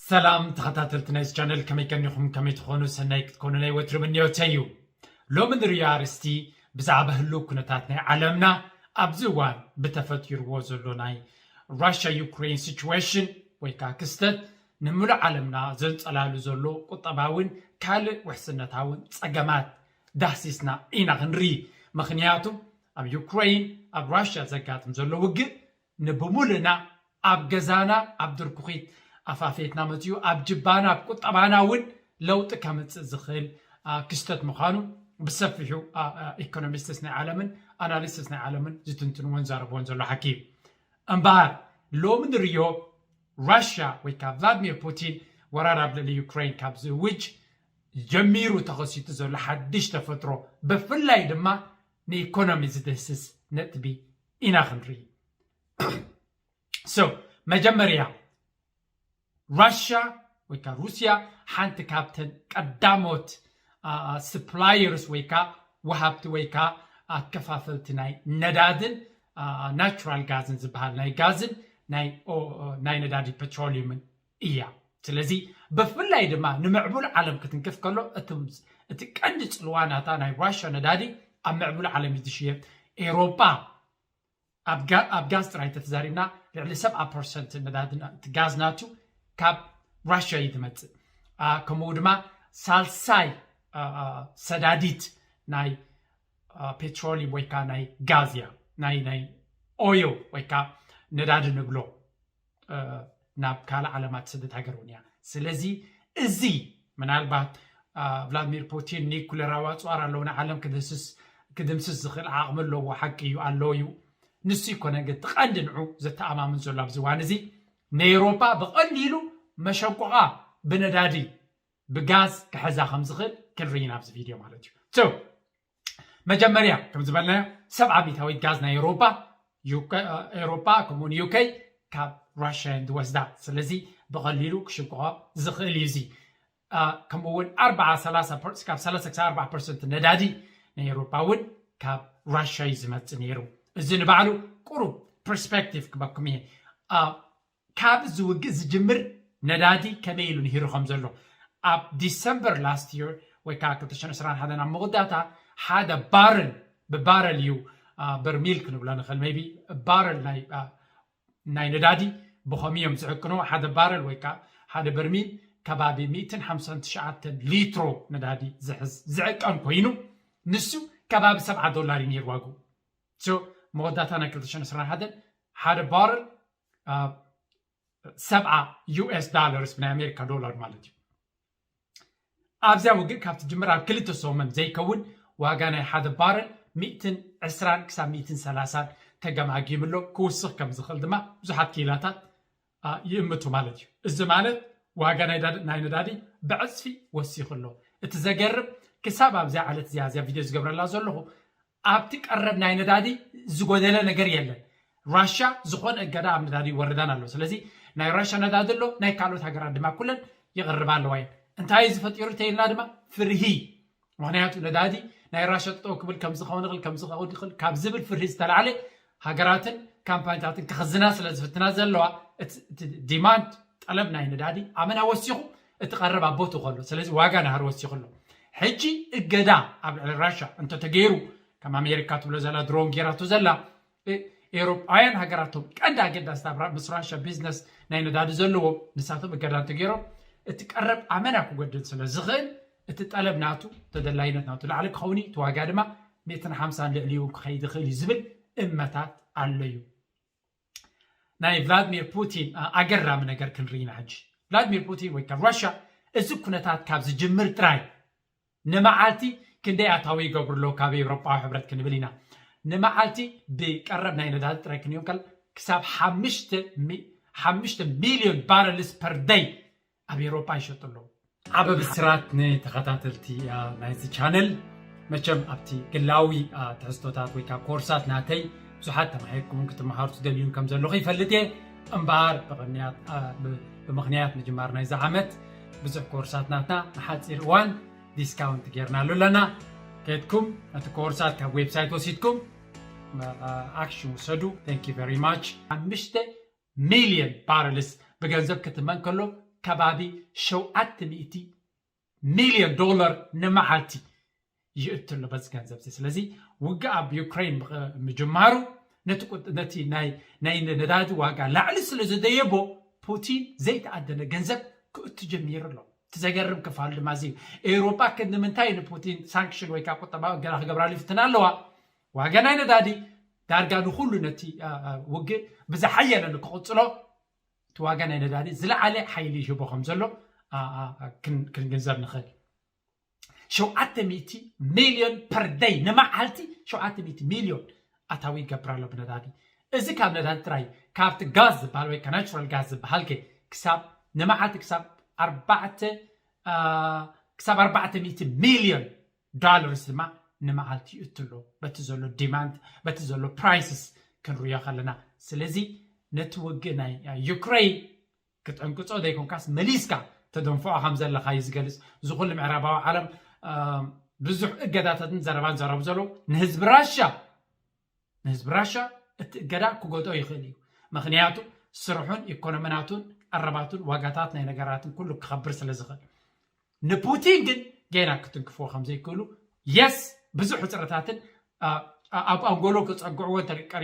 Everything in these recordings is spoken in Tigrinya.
ሰላም ተኸታተልቲ ናይዚ ቻነል፣ ከመይ ቀኒኹም? ከመይ ትኾኑ? ሰናይ ክትኮኑ ናይ ወትሪ ምንዮተይ እዩ። ሎሚ ንርእዮ ኣርእስቲ ብዛዕባ ህሉው ኩነታት ናይ ዓለምና፣ ኣብዚ እዋን ብተፈጢርዎ ዘሎ ናይ ራሽያ ዩክሬን ሲቹዌሽን ወይ ከዓ ክስተት፣ ንምሉእ ዓለምና ዘንጸላሉ ዘሎ ቁጠባውን ካልእ ውሕስነታውን ጸገማት ዳህሲስና ኢና ክንርኢ። ምኽንያቱ ኣብ ዩክሬን ኣብ ራሽያ ዘጋጥም ዘሎ ውግእ ንብሙሉእና ኣብ ገዛና ኣብ ድርኩኺት ኣፋፌትና መፅዩ ኣብ ጅባና ኣብ ቁጠባና እውን ለውጢ ከምፅእ ዝኽእል ክስተት ምዃኑ ብሰፊሑ ኢኮኖሚስትስ ናይ ዓለምን ኣናሊስትስ ናይ ዓለምን ዝትንትንዎን ዛረብዎን ዘሎ ሓቂ እዩ። እምበኣር ሎሚ ንርዮ ራሽያ ወይ ከዓ ቭላድሚር ፑቲን ወራር ኣብ ልዕሊ ዩክሬን ካብ ዝእውጅ ጀሚሩ ተኸሲቱ ዘሎ ሓድሽ ተፈጥሮ ብፍላይ ድማ ንኢኮኖሚ ዝድህስስ ነጥቢ ኢና ክንርኢ። So መጀመርያ ራሽያ ወይ ከዓ ሩስያ ሓንቲ ካብተን ቀዳሞት ስፕላየርስ ወይ ከዓ ወሃብቲ ወይ ከዓ ኣከፋፈልቲ ናይ ነዳድን ናቹራል ጋዝን ዝበሃል ናይ ጋዝን ናይ ነዳዲ ፔትሮሊየምን እያ። ስለዚ ብፍላይ ድማ ንምዕቡል ዓለም ክትንክፍ ከሎ እቲ ቀንዲ ፅልዋ ናታ ናይ ራሽያ ነዳዲ ኣብ ምዕቡል ዓለም እዩ ዝሽየጥ። ኤሮጳ ኣብ ጋዝ ጥራይ እንተተዛሪብና ልዕሊ ሰብዓ ፐርሰንት ነዳዲ እቲ ጋዝ ናቱ ካብ ራሽያ እዩ ዝመፅእ። ከምኡ ድማ ሳልሳይ ሰዳዲት ናይ ፔትሮሊየም ወይ ከዓ ናይ ጋዝ እያ፣ ናይ ናይ ኦይል ወይ ከዓ ነዳዲ ንብሎ ናብ ካልእ ዓለማት ትሰድድ ሃገር እውን እያ። ስለዚ እዚ ምናልባት ቭላድሚር ፑቲን ኒኩለራዊ ኣፅዋር ኣለዎ ንዓለም ክድምስስ ዝኽእል ዓቕሚ ኣለዎ፣ ሓቂ እዩ ኣሎ እዩ። ንሱ ይኮነ ግን እቲ ቀንዲ ንዑ ዘተኣማምን ዘሎ ኣብዚ እዋን እዚ ንኤውሮጳ ብቐሊሉ መሸንቆቓ ብነዳዲ ብጋዝ ክሕዛ ከም ዝኽእል ክንርኢ ኢና ኣብዚ ቪድዮ ማለት እዩ። መጀመርያ ከም ዝበልናዮ ሰብዓ ሚእታዊት ጋዝ ናይ ኤውሮጳ ኤውሮጳ ከምኡውን ዩኬ ካብ ራሽያ እዮም ዝወስዳ። ስለዚ ብቐሊሉ ክሽንቆቖ ዝኽእል እዩ። እዚ ከምኡ እውን ኣርባዓ ሰላሳ ካብ ሰላሳ ክሳብ ኣርባዓ ፐርሰንት ነዳዲ ናይ ኤውሮጳ እውን ካብ ራሽያ እዩ ዝመፅእ ነይሩ። እዚ ንባዕሉ ቁሩብ ፐርስፔክቲቭ ክበኩም እየ። ካብ እዚ ውግእ ዝጅምር ነዳዲ ከመይ ኢሉ ንሂሩ ከም ዘሎ ኣብ ዲሰምበር ላስት ይር ወይ ከዓ ክልተ ሽሕን ዕስራን ሓደን ኣብ መወዳእታ ሓደ ባረል ብባረል እዩ በርሚል ክንብሎ ንኽእል ቢ ባረል ናይ ነዳዲ ብኸም እዮም ዝዕቅኑ ሓደ ባረል ወይ ከዓ ሓደ በርሚል ከባቢ ሚእትን ሓምሳን ትሽዓተን ሊትሮ ነዳዲ ዝሕዝ ዝዕቀን ኮይኑ ንሱ ከባቢ ሰብዓ ዶላር እዩ ነይሩ ዋግኡ። መወዳእታ ናይ ክልተ ሽሕን ዕስራን ሓደን ሓደ ባረል ሰብዓ ዩኤስ ዳለርስ ብናይ ኣሜሪካ ዶላር ማለት እዩ። ኣብዚያ ውግእ ካብ ትጅምር ኣብ ክልተ ሰሙን ዘይከውን ዋጋ ናይ ሓደ ባረል ሚእትን ዕስራን ክሳብ ሚእትን ሰላሳን ተገማጊሙ ኣሎ። ክውስኽ ከም ዝኽእል ድማ ብዙሓት ክኢላታት ይእምቱ ማለት እዩ። እዚ ማለት ዋጋ ናይ ነዳዲ ብዕፅፊ ወሲኹ ኣሎ። እቲ ዘገርም ክሳብ ኣብዚያ ዕለት እዚኣ እዚኣ ቪድዮ ዝገብረላ ዘለኹ ኣብቲ ቀረብ ናይ ነዳዲ ዝጎደለ ነገር የለን። ራሻ ዝኾነ እገዳ ኣብ ነዳዲ ይወርዳን ኣሎ። ስለዚ ናይ ራሻ ነዳዲ ኣሎ፣ ናይ ካልኦት ሃገራት ድማ ኩለን ይቕርባ ኣለዋ እየን። እንታይ እዩ ዝፈጢሩ ተይልና ድማ ፍርሂ። ምክንያቱ ነዳዲ ናይ ራሻ ጠጠው ክብል ከም ዝኸውን ይኽእል ከም ዝኸውን ይኽእል ካብ ዝብል ፍርሂ ዝተላዕለ ሃገራትን ካምፓኒታትን ክኽዝና ስለ ዝፍትና ዘለዋ እቲ ዲማንድ ጠለብ ናይ ነዳዲ ኣመና ወሲኹ እቲ ቀረብ ኣብ ቦቱ ከሎ ስለዚ ዋጋ ናሃር ወሲኹ ኣሎ። ሕጂ እገዳ ኣብ ልዕሊ ራሻ እንተተገይሩ ከም ኣሜሪካ ትብሎ ዘላ ድሮን ጌራቶ ዘላ ኤውሮጳውያን ሃገራቶም ቀንዲ ኣገዳስቲ ኣብ ምስ ራሻ ቢዝነስ ናይ ነዳዲ ዘለዎም ንሳቶም እገዳ እንተገይሮም እቲ ቀረብ ኣመና ክጎድል ስለ ዝኽእል እቲ ጠለብ ናቱ ተደላይነት ናቱ ላዕሊ ክኸውን እዩ። እቲ ዋጋ ድማ ሚእትን ሓምሳን ልዕሊ እውን ክኸይድ ይኽእል እዩ ዝብል እመታት ኣሎ እዩ። ናይ ቭላድሚር ፑቲን ኣገራሚ ነገር ክንርኢ ኢና። ሕጂ ቭላድሚር ፑቲን ወይ ካብ ራሻ እዚ ኩነታት ካብ ዝጅምር ጥራይ ንመዓልቲ ክንደይ ኣታዊ ይገብሩ ኣለዉ ካብ ኤውሮጳዊ ሕብረት ክንብል ኢና። ንመዓልቲ ብቀረብ ናይ ነዳዲ ጥራይ ክንዮም ከል ክሳብ ሓሙሽተ ሚልዮን ባረልስ ፐር ደይ ኣብ ኤውሮጳ ይሸጡ ኣለዉ። ዓበ ብስራት ንተኸታተልቲ ናይዚ ቻነል። መቸም ኣብቲ ግላዊ ትሕዝቶታት ወይ ከዓ ኮርሳት ናተይ ብዙሓት ተማሂርኩምን ክትመሃሩ ትደልዩን ከም ዘለኹ ይፈልጥ እየ። እምበኣር ብምኽንያት ምጅማር ናይዚ ዓመት ብዙሕ ኮርሳት ናትና ንሓፂር እዋን ዲስካውንት ጌርናሉ ኣለና። ከድኩም ነቲ ኮርሳት ካብ ዌብሳይት ወሲድኩም ኣክሽን ውሰዱ። Thank you very much። ሓሙሽተ ሚልዮን ባረልስ ብገንዘብ ክትመን ከሎ ከባቢ ሸውዓተ ሚእቲ ሚልዮን ዶላር ንመዓልቲ ይእትሎ በዚ ገንዘብ እዚ። ስለዚ ውግእ ኣብ ዩክሬን ምጅማሩ ነቲ ናይ ነዳዲ ዋጋ ላዕሊ ስለ ዘደየቦ ፑቲን ዘይተኣደነ ገንዘብ ክእቱ ጀሚሩ ኣሎ። እቲ ዘገርም ክፋሉ ድማ እዚ እዩ። ኤውሮጳ ክንዲ ምንታይ ንፑቲን ሳንክሽን ወይ ከዓ ቁጠባዊ እገዳ ክገብራሉ ይፍትና ኣለዋ? ዋጋ ናይ ነዳዲ ዳርጋ ንኩሉ ነቲ ውግእ ብዝሓየለ ንክቕፅሎ እቲ ዋጋ ናይ ነዳዲ ዝለዓለ ሓይሊ ይህቦ ከም ዘሎ ክንግንዘብ ንኽእል። ሸውዓተ ሚእቲ ሚልዮን ፐር ደይ ንመዓልቲ ሸውዓተ ሚእቲ ሚልዮን ኣታዊ ይገብር ኣሎ ብነዳዲ። እዚ ካብ ነዳዲ ጥራይ ካብቲ ጋዝ ዝበሃል ወይ ናቹራል ጋዝ ዝበሃል ከ ክሳብ ንመዓልቲ ክሳብ ኣርባዕተ ክሳብ ኣርባዕተ ሚእቲ ሚልዮን ዶላርስ ድማ ንመዓልቲ ይእትሎ በቲ ዘሎ ዲማንድ በቲ ዘሎ ፕራይስስ ክንሪኦ ከለና። ስለዚ ነቲ ውግእ ናይ ዩክሬን ክትዕንቅፆ ዘይኮንካስ መሊስካ ተደንፍዖ ከም ዘለካ እዩ ዝገልፅ። እዚ ኩሉ ምዕራባዊ ዓለም ብዙሕ እገዳታትን ዘረባን ዘረቡ ዘለዉ ንህዝቢ ራሻ ንህዝቢ ራሻ እቲ እገዳ ክጎድኦ ይኽእል እዩ። ምክንያቱ ስርሑን ኢኮኖሚናቱን ቀረባቱን ዋጋታት ናይ ነገራትን ኩሉ ክኸብር ስለ ዝኽእል። ንፑቲን ግን ገና ክትንክፍዎ ከም ዘይክእሉ የስ ብዙሕ ሕፅረታትን ኣብ ኣንጎሎ ክፀግዕዎ እንተቀሪ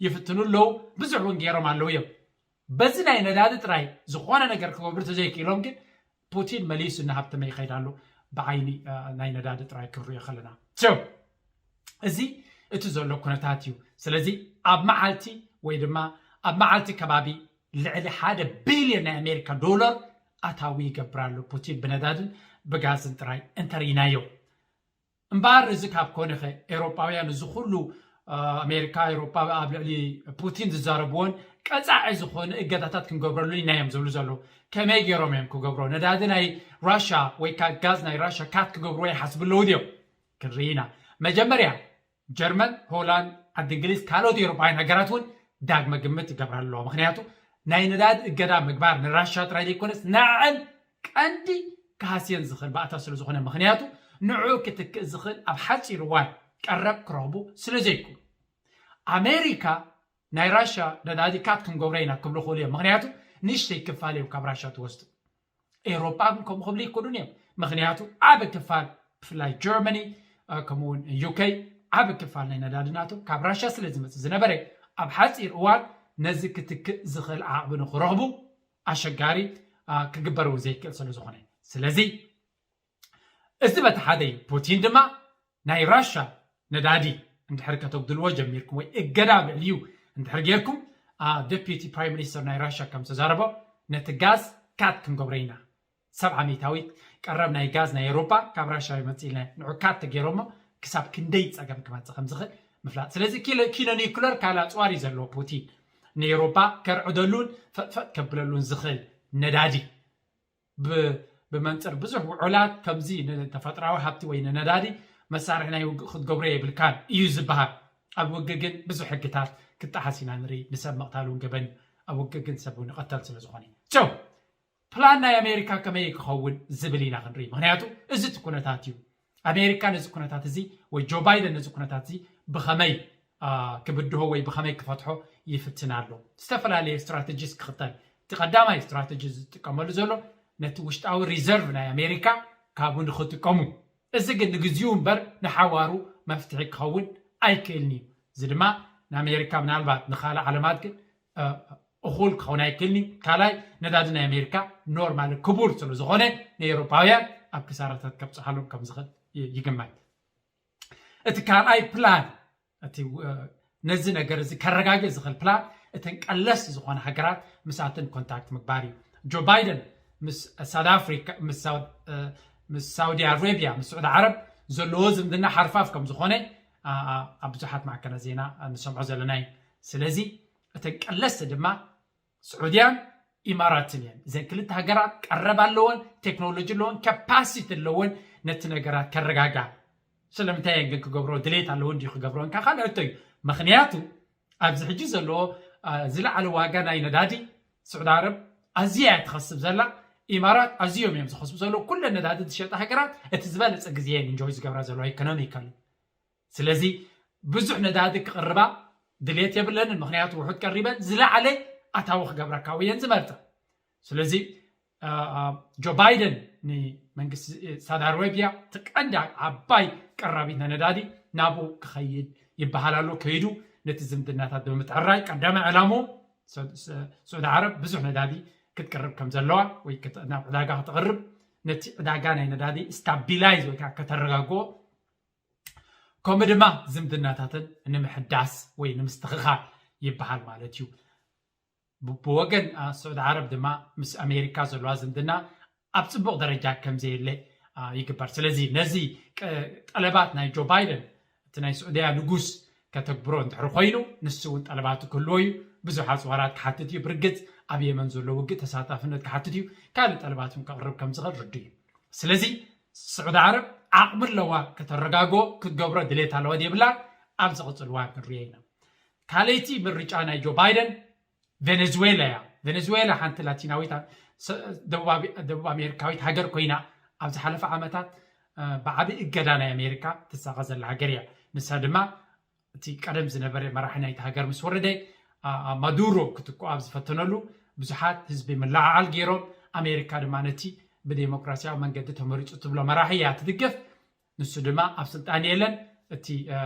ይፍትኑ ኣለዉ። ብዙሕ እውን ገይሮም ኣለዉ እዮም። በዚ ናይ ነዳዲ ጥራይ ዝኾነ ነገር ክገብሩ ተዘይክኢሎም ግን ፑቲን መሊሱ እናሃብተመ ይኸይድ ኣሎ። ብዓይኒ ናይ ነዳዲ ጥራይ ክንሪኦ ከለና እዚ እቲ ዘሎ ኩነታት እዩ። ስለዚ ኣብ መዓልቲ ወይ ድማ ኣብ መዓልቲ ከባቢ ልዕሊ ሓደ ቢልዮን ናይ ኣሜሪካ ዶላር ኣታዊ ይገብር ኣሎ ፑቲን ብነዳድን ብጋዝን ጥራይ እንተርኢናዮ። እምበኣር እዚ ካብ ኮነ ኸ ኤውሮጳውያን እዚ ኩሉ ኣሜሪካ ኤውሮጳ ኣብ ልዕሊ ፑቲን ዝዛረብዎን ቀፃዒ ዝኾነ እገዳታት ክንገብረሉ ኢና እዮም ዝብሉ ዘለዉ። ከመይ ገይሮም እዮም ክገብሮ? ነዳዲ ናይ ራሻ ወይ ከዓ ጋዝ ናይ ራሻ ካት ክገብርዎ ይሓስቡ ኣለዉ ድዮም? ክንርኢ ኢና። መጀመርያ ጀርመን፣ ሆላንድ፣ ዓዲ እንግሊዝ ካልኦት ኤውሮጳውያን ሃገራት እውን ዳግመ ግምት ይገብራ ኣለዋ። ምክንያቱ ናይ ነዳዲ እገዳ ምግባር ንራሻ ጥራይ ዘይኮነስ ንዐን ቀንዲ ክሃስየን ዝኽእል ባእታ ስለ ዝኾነ ምክንያቱ ንዑ ክትክእ ዝኽእል ኣብ ሓፂር እዋን ቀረብ ክረኽቡ ስለ ዘይክእሉ ኣሜሪካ ናይ ራሻ ነዳዲ ካት ክንገብሮ ኢና ክብሉ ክእሉ እዮም። ምክንያቱ ንእሽተይ ክፋል እዮም ካብ ራሻ ትወስዱ። ኤውሮጳ ግን ከምኡ ክብሉ ይክእሉን እዮም። ምክንያቱ ዓብ ክፋል ብፍላይ ጀርመኒ ከምኡውን ዩከይ ዓብ ክፋል ናይ ነዳዲ ናቶም ካብ ራሻ ስለ ዝመፅእ ዝነበረ ኣብ ሓፂር እዋን ነዚ ክትክእ ዝኽእል ዓቕቢ ንክረኽቡ ኣሸጋሪ ክግበር እውን ዘይክእል ስለ ዝኾነ ስለዚ እዚ በቲ ሓደ እዩ። ፑቲን ድማ ናይ ራሻ ነዳዲ እንድሕር ከተጉድልዎ ጀሚርኩም ወይ እገዳ ኣብ ልዕሊኡ እንድሕር ጌርኩም ዴፒቲ ፕራይም ሚኒስተር ናይ ራሻ ከም ዝተዛረቦ ነቲ ጋዝ ካት ክንገብሮ ኢና። ሰብዓ ሚእታዊት ቀረብ ናይ ጋዝ ናይ ኤውሮጳ ካብ ራሻ ይመፅእ ኢልና ንዑ ካት ተገይሮሞ ክሳብ ክንደይ ፀገም ክመፅእ ከም ዝኽእል ምፍላጥ። ስለዚ ኪኖ ኒኩለር ካልእ ኣፅዋር እዩ ዘለዎ ፑቲን ንኤውሮጳ ከርዕደሉን ፈጥፈጥ ከብለሉን ዝኽእል ነዳዲ ብመንፅር ብዙሕ ውዑላት ከምዚ ንተፈጥራዊ ሃብቲ ወይ ንነዳዲ መሳርሒ ናይ ውግእ ክትገብሮ የብልካን እዩ ዝበሃል። ኣብ ውግእ ግን ብዙሕ ሕግታት ክጠሓስ ኢና ንርኢ። ንሰብ ምቕታል እውን ገበን እዩ። ኣብ ውግእ ግን ሰብ እውን ይቐተል ስለ ዝኾነ ቸው ፕላን ናይ ኣሜሪካ ከመይ ክኸውን ዝብል ኢና ክንርኢ። ምክንያቱ እዚ እቲ ኩነታት እዩ። ኣሜሪካ ነዚ ኩነታት እዚ ወይ ጆ ባይደን ነዚ ኩነታት እዚ ብኸመይ ክብድሆ ወይ ብኸመይ ክፈትሖ ይፍትን ኣሎ። ዝተፈላለዩ ስትራተጂስ ክኽተል እቲ ቀዳማይ ስትራተጂ ዝጥቀመሉ ዘሎ ነቲ ውሽጣዊ ሪዘርቭ ናይ ኣሜሪካ ካብኡ ንክጥቀሙ። እዚ ግን ንግዚኡ እምበር ንሓዋሩ መፍትሒ ክኸውን ኣይክእልን እዩ። እዚ ድማ ንኣሜሪካ ምናልባት ንካልእ ዓለማት ግን እኹል ክኸውን ኣይክእልን እዩ። ካልኣይ ነዳዲ ናይ ኣሜሪካ ኖርማል ክቡር ስለ ዝኾነ ንኤውሮፓውያን ኣብ ክሳራታት ከብፅሓሎም ከም ዝኽእል ይግመት። እቲ ካልኣይ ፕላን እቲ ነዚ ነገር እዚ ከረጋግእ ዝኽእል ፕላን እተን ቀለስ ዝኾነ ሃገራት ምስኣተን ኮንታክት ምግባር እዩ። ጆ ባይደን ምስ ሳውዲ ኣፍሪካ ምስ ሳውዲ ኣረቢያ ምስ ስዑዲ ዓረብ ዘለዎ ዝምድና ሓርፋፍ ከም ዝኾነ ኣብ ብዙሓት ማዕከናት ዜና ንሰምዖ ዘለና እዩ። ስለዚ እተን ቀለስቲ ድማ ስዑድያን ኢማራትን እየን። እዘን ክልተ ሃገራት ቀረብ ኣለወን፣ ቴክኖሎጂ ኣለወን፣ ካፓሲቲ ኣለወን ነቲ ነገራት ከረጋጋ። ስለምንታይ እየን ግን ክገብሮ ድሌት ኣለወን ድዩ ክገብሮ እንካ ካልእ ሕቶ እዩ። ምክንያቱ ኣብዚ ሕጂ ዘለዎ ዝለዓለ ዋጋ ናይ ነዳዲ ስዑዲ ዓረብ ኣዝያ እያ ትኸስብ ዘላ። ኢማራት ኣዝዮም እዮም ዝኸስቡ ዘለዉ። ኩለን ነዳዲ ዝሸጣ ሃገራት እቲ ዝበለፀ ግዜ እየን እንጆይ ዝገብራ ዘለዋ ኢኮኖሚካሊ። ስለዚ ብዙሕ ነዳዲ ክቕርባ ድሌት የብለንን። ምክንያቱ ውሑድ ቀሪበን ዝለዓለ ኣታዊ ክገብራ ካብ እየን ዝመርፃ። ስለዚ ጆ ባይደን ንመንግስቲ ሳውዲ ኣረቢያ እቲ ቀንዲ ዓባይ ቀራቢት ናይ ነዳዲ ናብኡ ክኸይድ ይበሃል ኣሎ። ከይዱ ነቲ ዝምድናታት ብምትዕራይ ቀዳማይ ዕላምኡ ስዑዲ ዓረብ ብዙሕ ነዳዲ ክትቅርብ ከም ዘለዋ ወይ ናብ ዕዳጋ ከተቕርብ፣ ነቲ ዕዳጋ ናይ ነዳዲ ስታቢላይዝ ወይ ከዓ ከተረጋግኦ፣ ከምኡ ድማ ዝምድናታትን ንምሕዳስ ወይ ንምስትኽኻል ይበሃል ማለት እዩ። ብወገን ስዑዲ ዓረብ ድማ ምስ ኣሜሪካ ዘለዋ ዝምድና ኣብ ፅቡቕ ደረጃ ከም ዘየለ ይግበር። ስለዚ ነዚ ጠለባት ናይ ጆ ባይደን እቲ ናይ ስዑድያ ንጉስ ከተግብሮ እንድሕር ኮይኑ፣ ንሱ እውን ጠለባቱ ክህልዎ እዩ። ብዙሕ ኣፅዋራት ክሓትት እዩ። ብርግፅ ኣብ የመን ዘሎ ውግእ ተሳታፍነት ክሓትት እዩ። ካልእ ጠለባት እውን ከቕርብ ከም ዝኽእል ርዱ እዩ። ስለዚ ስዑዲ ዓረብ ዓቕሚ ኣለዋ ከተረጋግኦ ክትገብሮ ድሌት ኣለዋ የብላ። ኣብ ዝቕፅል እዋን ክንሪኦ ኢና። ካልኣይቲ ምርጫ ናይ ጆ ባይደን ቬኔዙዌላ እያ። ቬኔዙዌላ ሓንቲ ላቲናዊት ደቡብ ኣሜሪካዊት ሃገር ኮይና ኣብ ዝሓለፈ ዓመታት ብዓቢ እገዳ ናይ ኣሜሪካ ትሳቐ ዘላ ሃገር እያ። ንሳ ድማ እቲ ቀደም ዝነበረ መራሒ ናይቲ ሃገር ምስ ወረደ ማዱሮ ክትክኦ ኣብ ዝፈተነሉ ብዙሓት ህዝቢ ምልዕዓል ገይሮም። ኣሜሪካ ድማ ነቲ ብዴሞክራሲያዊ መንገዲ ተመሪፁ ትብሎ መራሒ እያ ትድግፍ። ንሱ ድማ ኣብ ስልጣን የለን። እቲ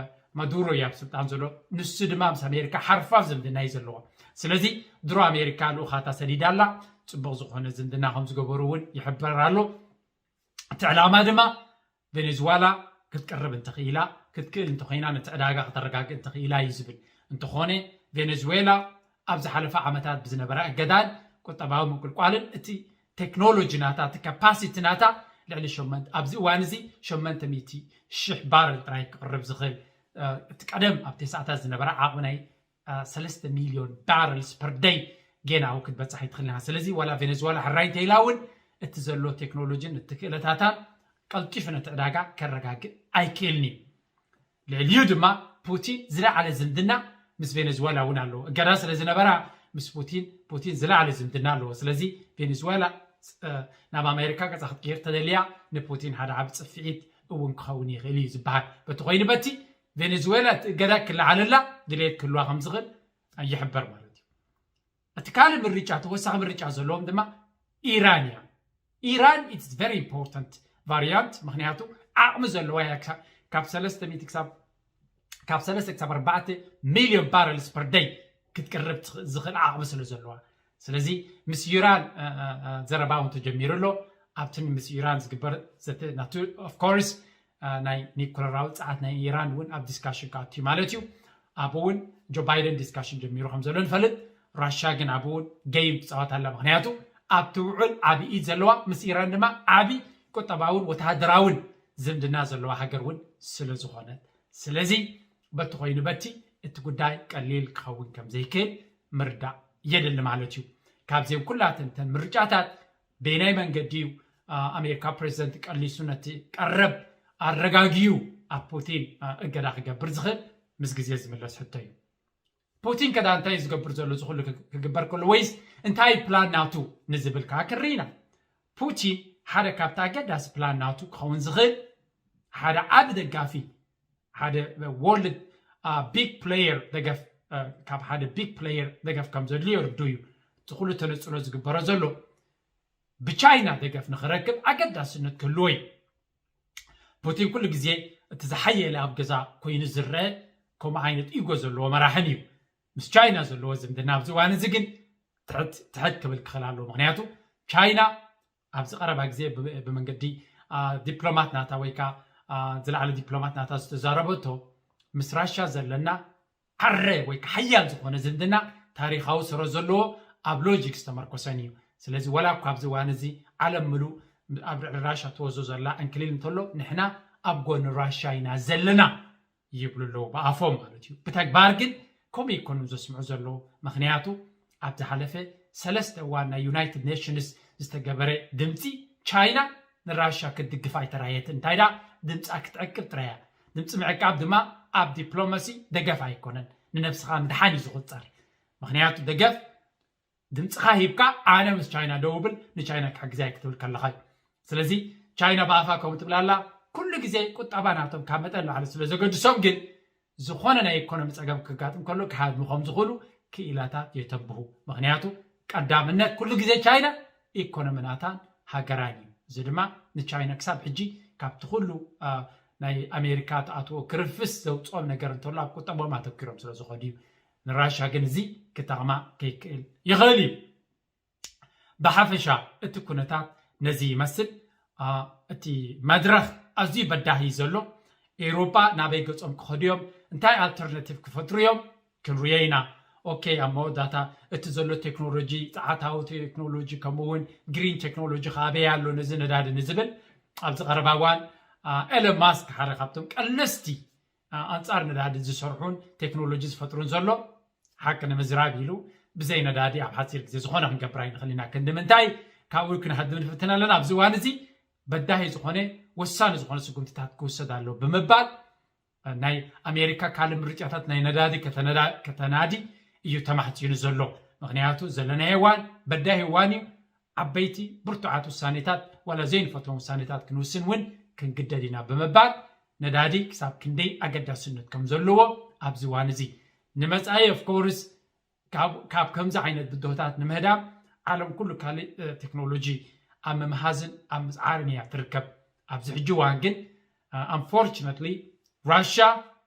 ማዱሮ እዩ ኣብ ስልጣን ዘሎ። ንሱ ድማ ምስ ኣሜሪካ ሓርፋፍ ዝምድና እዩ ዘለዎ። ስለዚ ድሮ ኣሜሪካ ልኡኻታ ሰዲዳ ኣላ። ፅቡቕ ዝኾነ ዝምድና ከም ዝገበሩ እውን ይሕበር ኣሎ። እቲ ዕላማ ድማ ቬኔዙዋላ ክትቀርብ እንተኽኢላ ክትክእል እንተኮይና ነቲ ዕዳጋ ከተረጋግእ እንተኽኢላ እዩ ዝብል። እንተኾነ ቬኔዙዌላ ኣብ ዝሓለፈ ዓመታት ብዝነበራ እገዳን ቁጠባዊ ምንቁልቋልን እቲ ቴክኖሎጂ ናታ እቲ ካፓሲቲ ናታ ልዕሊ ሸመንተ ኣብዚ እዋን እዚ ሸመንተ ሚእቲ ሽሕ ባረል ጥራይ ክቕርብ ዝኽእል እቲ ቀደም ኣብ ተስዓታት ዝነበረ ዓቕሚ ናይ ሰለስተ ሚልዮን ባረልስ ፐር ደይ ጌና ኣብኡ ክትበፅሕ ኣይትኽእልን ኢኻ። ስለዚ ዋላ ቬኔዙዋላ ሕራይ እንተኢላ እውን እቲ ዘሎ ቴክኖሎጂን እቲ ክእለታታን ቀልጢፉ ነቲ ዕዳጋ ከረጋግእ ኣይክእልን እዩ። ልዕሊኡ ድማ ፑቲን ዝለዓለ ዝምድና ምስ ቬኔዙዌላ እውን ኣለዎ። እገዳ ስለ ዝነበራ ምስ ፑቲን ፑቲን ዝለዓለ ዝምድና ኣለዎ። ስለዚ ቬኔዙዌላ ናብ ኣሜሪካ ገፃ ክትቅይር ተደልያ ንፑቲን ሓደ ዓብ ፅፍዒት እውን ክኸውን ይኽእል እዩ ዝበሃል። በቲ ኮይኑ በቲ ቬኔዙዌላ እቲ እገዳ ክለዓለላ ድሌት ክህልዋ ከም ዝኽእል ይሕበር ማለት እዩ። እቲ ካልእ ምርጫ ተወሳኺ ምርጫ ዘለዎም ድማ ኢራን እያ። ኢራን it's very important variant ምክንያቱ ዓቕሚ ዘለዋ እያ። ካብ ሰለስተ ሚእቲ ክሳብ ካብ ሰለስተ ክሳብ ኣርባዕተ ሚልዮን ባረልስ ፐር ደይ ክትቅርብ ዝኽእል ዓቕሚ ስለ ዘለዋ ስለዚ ምስ ኢራን ዘረባ እውን ተጀሚሩ ኣሎ። ኣብቲ ምስ ኢራን ዝግበር ዘተ ናቱ ኦፍ ኮርስ ናይ ኒኩለራዊ ፀዓት ናይ ኢራን እውን ኣብ ዲስካሽን ክኣቱ ማለት እዩ። ኣብኡ እውን ጆ ባይደን ዲስካሽን ጀሚሩ ከም ዘሎ ንፈልጥ። ራሻ ግን ኣብኡ እውን ገይም ትፃወት ኣላ። ምክንያቱ ኣብቲ ውዕል ዓብዪ ኢድ ዘለዋ ምስ ኢራን ድማ ዓብዪ ቁጠባውን ወተሃደራውን ዝምድና ዘለዋ ሃገር እውን ስለ ዝኾነት ስለዚ በቲ ኮይኑ በቲ እቲ ጉዳይ ቀሊል ክኸውን ከም ዘይክእል ምርዳእ የድሊ ማለት እዩ። ካብዚኦም ኩላተን እተን ምርጫታት በየናይ መንገዲ እዩ ኣሜሪካ ፕሬዚደንት ቀሊሱ ነቲ ቀረብ ኣረጋጊዩ ኣብ ፑቲን እገዳ ክገብር ዝኽእል ምስ ግዜ ዝምለስ ሕቶ እዩ። ፑቲን ከዳ እንታይ ዝገብር ዘሎ ዝኩሉ ክግበር ከሎ ወይስ እንታይ ፕላን ናቱ ንዝብል ከዓ ክርኢና። ፑቲን ሓደ ካብቲ ኣገዳሲ ፕላን ናቱ ክኸውን ዝኽእል ሓደ ዓቢ ደጋፊ ሓደ ወርልድ ቢግ ፕሌየር ደገፍ ካብ ሓደ ቢግ ፕሌየር ደገፍ ከም ዘድልዮ ርዱ እዩ። እቲ ኩሉ ተነፅሎ ዝግበሮ ዘሎ ብቻይና ደገፍ ንክረክብ ኣገዳስነት ክህልዎ እዩ። ፑቲን ኩሉ ግዜ እቲ ዝሓየለ ኣብ ገዛ ኮይኑ ዝረአ ከምኡ ዓይነት ኢጎ ዘለዎ መራሕን እዩ። ምስ ቻይና ዘለዎ ዝምድና ኣብዚ እዋን እዚ ግን ትሕት ክብል ክኽእል ኣለዎ። ምክንያቱ ቻይና ኣብዚ ቀረባ ግዜ ብመንገዲ ዲፕሎማት ናታ ወይ ከዓ ዝለዓለ ዲፕሎማት ናታ ዝተዛረበቶ ምስ ራሻ ዘለና ዓረ ወይ ከዓ ሓያል ዝኾነ ዝምድና ታሪካዊ ስረ ዘለዎ ኣብ ሎጂክ ዝተመርኮሰን እዩ። ስለዚ ወላ እኳ ኣብዚ እዋን እዚ ዓለም ምሉእ ኣብ ልዕሊ ራሻ ትወዞ ዘላ ዕንክሊል እንተሎ ንሕና ኣብ ጎኒ ራሻ ኢና ዘለና ይብሉ ኣለዉ ብኣፎም ማለት እዩ። ብተግባር ግን ከምኡ ኣይኮኑን ዘስምዑ ዘለዉ። ምክንያቱ ኣብ ዝሓለፈ ሰለስተ እዋን ናይ ዩናይትድ ኔሽንስ ዝተገበረ ድምፂ ቻይና ንራሻ ክትድግፍ ኣይተራየትን። እንታይ ዳ ድምፃ ክትዕቅብ ጥራያ። ድምፂ ምዕቃብ ድማ ኣብ ዲፕሎማሲ ደገፍ ኣይኮነን፣ ንነብስኻ ምድሓን እዩ ዝቁፀር። ምክንያቱ ደገፍ ድምፅኻ ሂብካ ኣነ ምስ ቻይና ደው ብል ንቻይና ክሕግዛ እየ ክትብል ከለኻ እዩ። ስለዚ ቻይና ብኣፋ ከምኡ ትብል ኣላ። ኩሉ ግዜ ቁጠባ ናቶም ካብ መጠን ላዕሊ ስለ ዘገድሶም ግን ዝኾነ ናይ ኢኮኖሚ ፀገም ክጋጥም ከሎ ክሃድሙ ከም ዝኽእሉ ክኢላታት የተንብሁ። ምክንያቱ ቀዳምነት ኩሉ ግዜ ቻይና ኢኮኖሚ ናታን ሃገራን እዩ። እዚ ድማ ንቻይና ክሳብ ሕጂ ካብቲ ኩሉ ናይ ኣሜሪካ ትኣትዎ ክርፍስ ዘውፅኦም ነገር እንተሎ ኣብ ቁጠቦም ኣተኪሮም ስለ ዝኸዱ እዩ። ንራሻ ግን እዚ ክጠቕማ ከይክእል ይኽእል እዩ። ብሓፈሻ እቲ ኩነታት ነዚ ይመስል። እቲ መድረኽ ኣዝዩ በዳሂ ዘሎ። ኤውሮጳ ናበይ ገጾም ክኸዱ እዮም? እንታይ ኣልተርናቲቭ ክፈጥሩ እዮም? ክንሪኦ ኢና። ኦኬ፣ ኣብ መወዳእታ እቲ ዘሎ ቴክኖሎጂ፣ ጸዓታዊ ቴክኖሎጂ፣ ከምኡ እውን ግሪን ቴክኖሎጂ ካበይ ኣሎ ነዚ ነዳዲ ንዝብል፣ ኣብዚ ቀረባ እዋን ኤለን ማስክ ሓደ ካብቶም ቀለስቲ ኣንጻር ነዳዲ ዝሰርሑን ቴክኖሎጂ ዝፈጥሩን ዘሎ፣ ሓቂ ንምዝራብ ኢሉ ብዘይ ነዳዲ ኣብ ሓፂር ግዜ ዝኾነ ክንገብር ኣይንኽእል ኢና። ክንዲ ምንታይ ካብኡ ክንሃድም ንፍትን ኣለና። ኣብዚ እዋን እዚ በዳሂ ዝኾነ ወሳኒ ዝኾነ ስጉምትታት ክውሰድ ኣሎ ብምባል ናይ ኣሜሪካ ካልእ ምርጫታት ናይ ነዳዲ ከተናዲ እዩ ተማሕፂኑ ዘሎ። ምክንያቱ ዘለናዮ እዋን በዳሂ እዋን እዩ። ዓበይቲ ብርቱዓት ውሳኔታት ዋላ ዘይንፈትዎም ውሳኔታት ክንውስን እውን ክንግደድ ኢና ብምባል ነዳዲ ክሳብ ክንደይ ኣገዳስነት ከም ዘለዎ ኣብዚ እዋን እዚ ንመፃኢ ኦፍኮርስ ካብ ከምዚ ዓይነት ብድሆታት ንምህዳም ዓለም ኩሉ ካልእ ቴክኖሎጂ ኣብ ምምሃዝን ኣብ ምፅዓርን እያ ትርከብ። ኣብዚ ሕጂ እዋን ግን ኣንፎርችነትሊ ራሽያ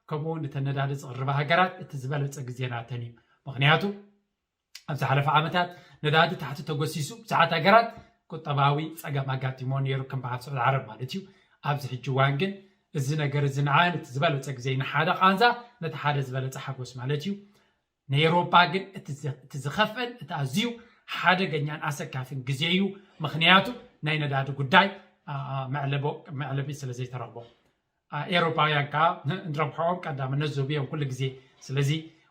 ከምኡ እውን እተን ነዳዲ ዝቕርባ ሃገራት እቲ ዝበለፀ ግዜ ናተን እዩ። ምክንያቱ ኣብ ዝሓለፈ ዓመታት ነዳዲ ታሕቲ ተጎሲሱ ብዙሓት ሃገራት ቁጠባዊ ፀገም ኣጋጢሞ ነይሩ ከም በዓል ስዑድ ዓረብ ማለት እዩ። ኣብዚ ሕጂ እዋን ግን እዚ ነገር እዚ ንዓን እቲ ዝበለፀ ግዜ ንሓደ ቃንዛ ነቲ ሓደ ዝበለፀ ሓጎስ ማለት እዩ። ንኤውሮጳ ግን እቲ ዝኸፍእን እቲ ኣዝዩ ሓደገኛን ኣሰካፊን ግዜ እዩ። ምክንያቱ ናይ ነዳዲ ጉዳይ መዕለቢ ስለ ዘይተረኽቦ ኤውሮጳውያን ከዓ ንረብሖኦም ቀዳምነት ዝህቡ እዮም ኩሉ ግዜ። ስለዚ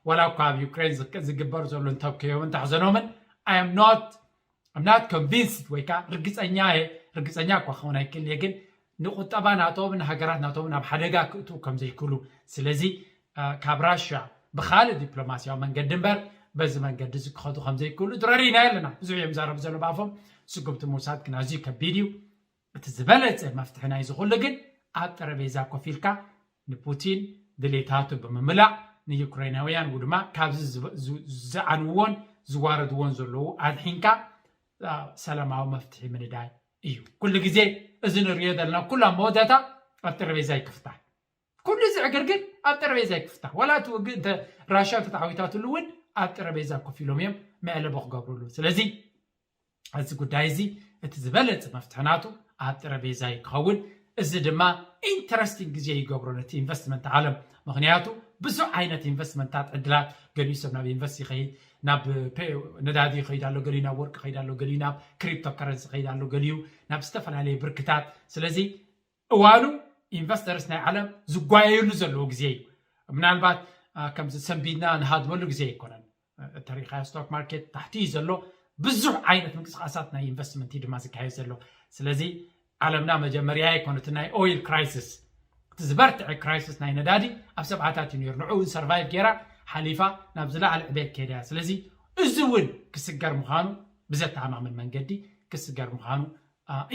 ዋላ እኳ ኣብ ዩክሬን ዝግበር ዘሎ እንተብከዮም እንተሕዘኖምን ኣም ናት ኮንቪንስድ ወይ ከዓ ርግፀኛ እየ ርግፀኛ እኳ ክኸውን ኣይክእል እየ ግን ንቁጠባ ናቶም ንሃገራት ናቶም ናብ ሓደጋ ክእትዉ ከም ዘይክእሉ ስለዚ ካብ ራሽያ ብካልእ ዲፕሎማሲያዊ መንገዲ እምበር በዚ መንገዲ እዚ ክኸዱ ከም ዘይክእሉ ድረሪና ኣለና። ብዙሕ እዮም ዛረቡ ዘሎ ብኣፎም ስጉምቲ ምውሳድ ግን ኣዝዩ ከቢድ እዩ። እቲ ዝበለፀ መፍትሒ ናይ ዝኩሉ ግን ኣብ ጠረቤዛ ኮፍ ኢልካ ንፑቲን ድሌታቱ ብምምላእ ንዩክሬናውያን ው ድማ ካብዚ ዝዓንውዎን ዝዋረድዎን ዘለዉ ኣድሒንካ ሰላማዊ መፍትሒ ምንዳይ እዩ። ኩሉ ግዜ እዚ ንሪኦ ዘለና ኩሉ ኣብ መወዳእታ ኣብ ጠረቤዛ ይክፍታ። ኩሉ እዚ ዕግርግር ኣብ ጠረቤዛ ይክፍታ። ዋላ እቲ ውግእ እንተ ራሽያ ተተዓዊታትሉ እውን ኣብ ጠረቤዛ ኮፍ ኢሎም እዮም መዕለቦ ክገብሩሉ። ስለዚ እዚ ጉዳይ እዚ እቲ ዝበለፀ መፍትሒ ናቱ ኣብ ጠረቤዛ እዩ ክኸውን። እዚ ድማ ኢንተረስቲንግ ግዜ ይገብሮ ነቲ ኢንቨስትመንት ዓለም። ምክንያቱ ብዙሕ ዓይነት ኢንቨስትመንታት ዕድላት ገሊኡ ሰብ ናብ ኢንቨስት ይኸይድ ናብ ነዳዲ ይኸይድ ኣሎ ገሊኡ ናብ ወርቂ ይኸይድ ኣሎ ገሊኡ ናብ ክሪፕቶ ከረንሲ ይኸይድ ኣሎ ገሊኡ ናብ ዝተፈላለየ ብርክታት። ስለዚ እዋኑ ኢንቨስተርስ ናይ ዓለም ዝጓየዩሉ ዘለዉ ግዜ እዩ። ምናልባት ከምዚ ሰንቢድና ንሃድመሉ ግዜ ኣይኮነን። እተሪኢኻዮ ስቶክ ማርኬት ታሕቲ እዩ ዘሎ። ብዙሕ ዓይነት ምንቅስቃሳት ናይ ኢንቨስትመንት እዩ ድማ ዝካየድ ዘሎ። ስለዚ ዓለምና መጀመርያ ይኮነ እቲ ናይ ኦይል ክራይሲስ እቲ ዝበርትዐ ክራይሲስ ናይ ነዳዲ ኣብ ሰብዓታት እዩ ነይሩ። ንዕኡ እውን ሰርቫይቭ ገይራ ሓሊፋ ናብ ዝለዓለ ዕቤት ከይዳ እያ። ስለዚ እዚ እውን ክስገር ምዃኑ ብዘተኣማምን መንገዲ ክስገር ምዃኑ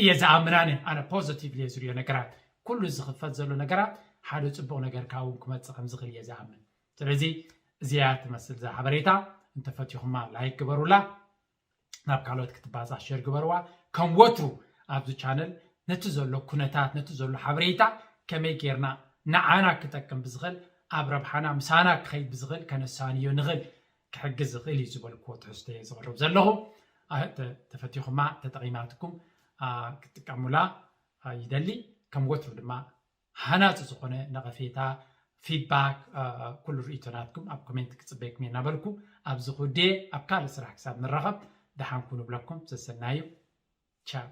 እየ ዝኣምን። ኣነ ኣነ ፖዘቲቭ እየ ዝሪኦ ነገራት። ኩሉ ዝኽፈት ዘሎ ነገራት ሓደ ፅቡቕ ነገር ካብኡ ክመፅእ ከም ዝኽእል እየ ዝኣምን። ስለዚ እዚኣ ትመስል እዛ ሓበሬታ። እንተፈቲኹማ ላይክ ግበሩላ፣ ናብ ካልኦት ክትባፃ ሸር ግበርዋ። ከም ወትሩ ኣብዚ ቻነል ነቲ ዘሎ ኩነታት ነቲ ዘሎ ሓበሬታ ከመይ ጌርና ንዓና ክጠቅም ብዝኽእል ኣብ ረብሓና ምሳና ክኸይድ ብዝኽእል ከነሳንዮ ንኽእል ክሕግዝ ዝኽእል እዩ ዝበልክዎ ትሕዝቶ እየ ዘቕርብ ዘለኹ። ተፈቲኹማ ተጠቒማትኩም ክትጥቀሙላ ይደሊ። ከም ወትሩ ድማ ሃናፂ ዝኾነ ነቐፌታ ፊድባክ ኩሉ ርእይቶናትኩም ኣብ ኮሜንት ክፅበየኩም እየ እናበልኩ ኣብዚ ክውድየ ኣብ ካልእ ስራሕ ክሳብ ንራኸብ ደሓንኩ ንብለኩም። ሰሰናዩ ቻው።